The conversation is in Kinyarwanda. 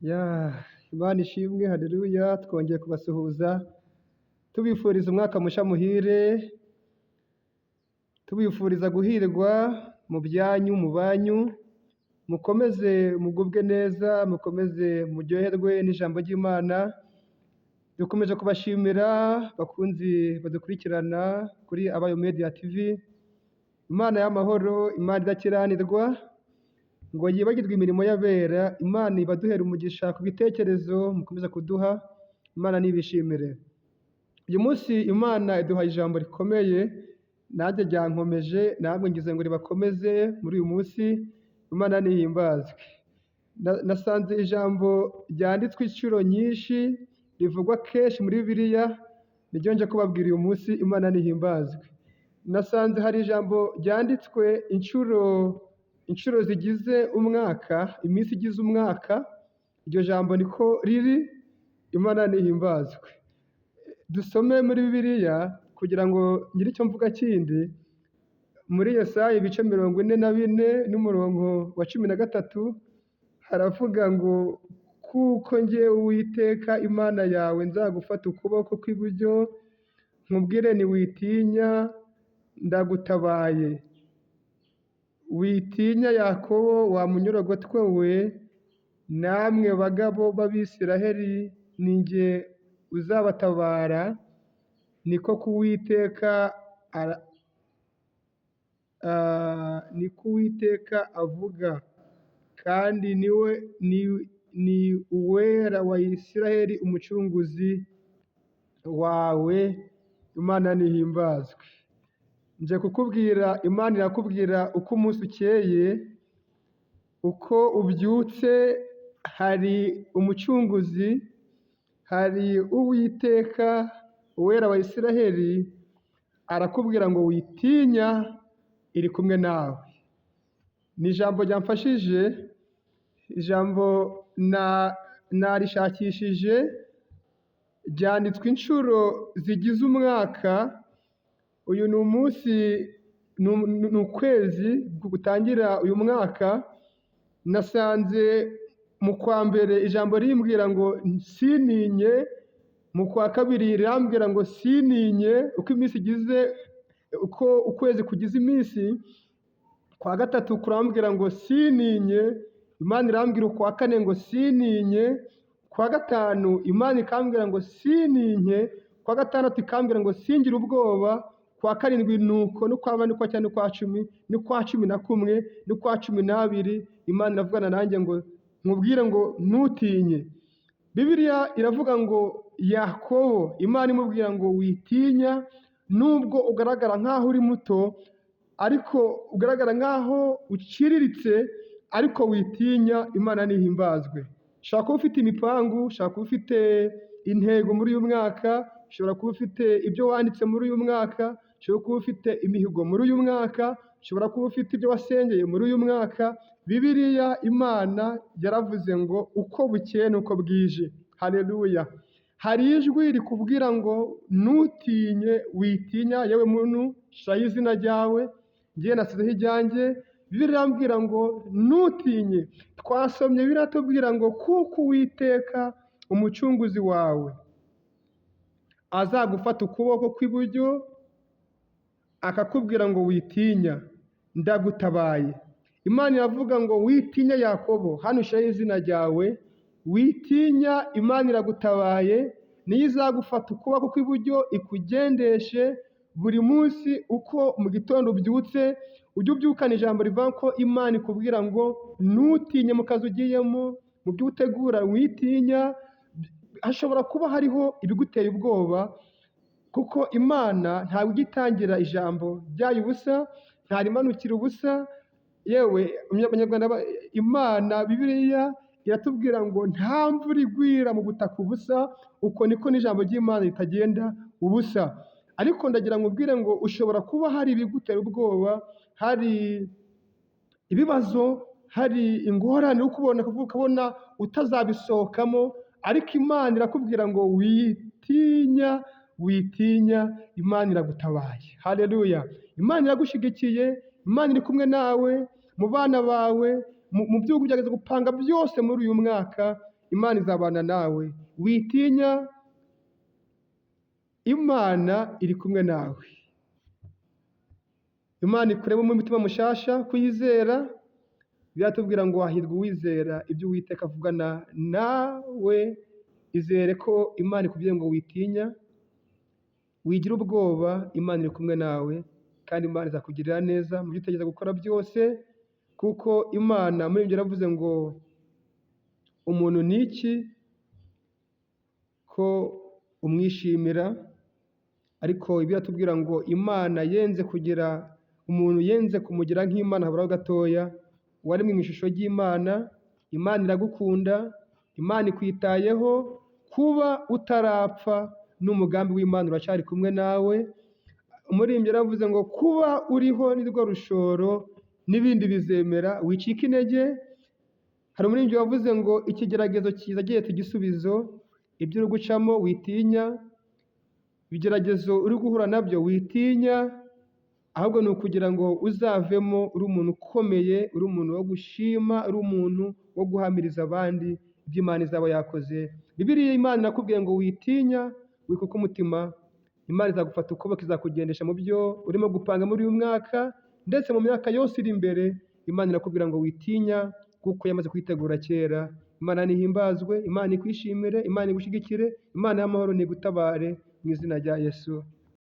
Ya, Imana ishimwe, haleluya, twongeye kubasuhuza, tubifuriza umwaka musha muhire, tubifuriza guhirwa mu byanyu, mu banyu, mukomeze mugubwe neza, mukomeze muryoherwe n'ijambo ry'Imana. Dukomeje kubashimira bakunzi badukurikirana kuri Abayo Media TV. Imana y'amahoro, Imana idakiranirwa, ngo yibagirwe imirimo y'abera. Imana ibaduhera umugisha ku bitekerezo mukomeza kuduha. Imana nibishimire. Uyu munsi Imana iduha ijambo rikomeye, nanjye ryankomeje, namwe ngize ngo ribakomeze muri uyu munsi. Imana nihimbazwe. Nasanze ijambo ryanditswe inshuro nyinshi, rivugwa kenshi muri Bibiliya, niryo nje kubabwira uyu munsi. Imana nihimbazwe. Nasanze hari ijambo ryanditswe inshuro zigize umwaka, iminsi igize umwaka, iryo jambo niko riri. Imana nihimbazwe. Dusome muri Bibiliya kugira ngo ngire icyo mvuga kindi. Muri Yesaya ibice 44 n'umurongo wa 13 haravuga ngo: kuko njye Uwiteka Imana yawe nzagufata ukuboko kw'iburyo, nkubwire nti witinya, ndagutabaye. Witinya Yakobo wa munyorogotwe we, namwe bagabo b'Abisiraheli, ni jye uzabatabara, niko kuwiteka ara, niko Uwiteka avuga, kandi niwe ni Uwera wa Isiraheli, umucunguzi wawe. Imana nihimbazwe. Nje kukubwira, Imana irakubwira uko umunsi ukeye, uko ubyutse, hari umucunguzi, hari Uwiteka Uwera wa Isiraheli, arakubwira ngo witinya, iri kumwe nawe. Ni ijambo ryamfashije, ijambo narishakishije, ryanditswe inshuro zigize umwaka. Uyu ni umunsi, ni ukwezi gutangira uyu mwaka. Nasanze mu kwa mbere ijambo rimbwira ngo sininye, mu kwa kabiri rirambwira ngo sininye, uko iminsi igize, uko ukwezi kugize iminsi. Kwa gatatu kurambwira ngo sininye, Imana irambwira ukwa kane ngo sininye, kwa gatanu Imana ikambwira ngo sininye, kwa gatandatu ikambwira ngo singire ubwoba, kwa karindwi nuko, n'ukwa munani, n'ukwa cyenda, n'ukwa 10, n'ukwa 11, n'ukwa 12, Imana iravugana nanjye ngo nkubwire ngo ntutinye. Bibiliya iravuga ngo Yakobo, Imana imubwira ngo witinya, nubwo ugaragara nk'aho uri muto, ariko ugaragara nk'aho uciriritse, ariko witinya, Imana nihimbazwe. Ushobora kuba ufite imipangu, ushobora kuba ufite intego muri uyu mwaka, ushobora kuba ufite ibyo wanditse muri uyu mwaka, ushobora kuba ufite imihigo muri uyu mwaka, ushobora kuba ufite ibyo wasengeye muri uyu mwaka. Bibiliya Imana yaravuze ngo uko bukeye nuko bwije. Haleluya. Hari ijwi rikubwira ngo ntutinye, witinya, yewe muntu, shiraho izina ryawe, ngiye nasizeho ijyanjye. Bibiliya irambwira ngo ntutinye. Twasomye biratubwira ngo kuko Uwiteka umucunguzi wawe azagufata ukuboko kw'iburyo, akakubwira ngo witinya, ndagutabaye. Imana iravuga ngo witinya Yakobo, hano ushyiraho izina ryawe, witinya, Imana iragutabaye, niyo izagufata ukuboko kw'iburyo ikugendeshe buri munsi. Uko mu gitondo ubyutse, ujye ubyukana ijambo rivuga ko Imana ikubwira ngo ntutinye mu kazi ugiyemo, mu byo utegura witinya. Hashobora kuba hariho ibiguteye ubwoba, kuko Imana ntabwo ijya itangira ijambo ryayo ubusa, ntarimanukira ubusa. Yewe Abanyarwanda, Imana Bibiliya iratubwira ngo nta mvura igwira mu butaka ubusa, uko niko n'ijambo ry'Imana ritagenda ubusa. Ariko ndagira ngo ubwire ngo ushobora kuba hari ibigutera ubwoba, hari ibibazo, hari ingorane uri kubona, ukabona utazabisohokamo, ariko Imana irakubwira ngo witinya, witinya, Imana iragutabaye. Haleluya. Imana iragushyigikiye, Imana iri kumwe nawe, mu bana bawe, mu byo ugerageza gupanga byose muri uyu mwaka. Imana izabana nawe. Witinya, Imana iri kumwe nawe. Imana ikuremo umutima mushasha kuyizera. Biratubwira ngo hahirwa uwizera ibyo Uwiteka avugana nawe. Izere ko Imana ikubwiye ngo witinya, wigira ubwoba, Imana iri kumwe nawe, kandi Imana izakugirira neza mu byo utekereza gukora byose, kuko Imana muri ibyo yaravuze ngo umuntu ni iki ko umwishimira, ariko ibyo iratubwira ngo Imana yenze kugira umuntu, yenze kumugira nk'Imana haburaho gatoya, waremwe mu ishusho ry'Imana. Imana iragukunda, Imana ikwitayeho, kuba utarapfa n'umugambi w'Imana uracyari kumwe nawe. Umuririmbyi yaravuze ngo kuba uriho nirwo rushoro, n'ibindi bizemera, wicika intege. Hari umuririmbyi wavuze ngo ikigeragezo kiza gihetse igisubizo, ibyo uri gucamo witinya, ibigeragezo uri guhura nabyo witinya, ahubwo ni ukugira ngo uzavemo uri umuntu ukomeye, uri umuntu wo gushima, uri umuntu wo guhamiriza abandi ibyo Imana izaba yakoze. Bibiliya Imana irakubwiye ngo witinya, wikuke umutima, Imana izagufata ukuboko, izakugendesha mu byo urimo gupanga muri uyu mwaka, ndetse mu myaka yose iri imbere. Imana irakubwira ngo witinya, kuko yamaze kwitegura kera. Imana nihimbazwe, Imana ikwishimire, Imana igushyigikire, Imana y'amahoro nigutabare mu izina rya Yesu.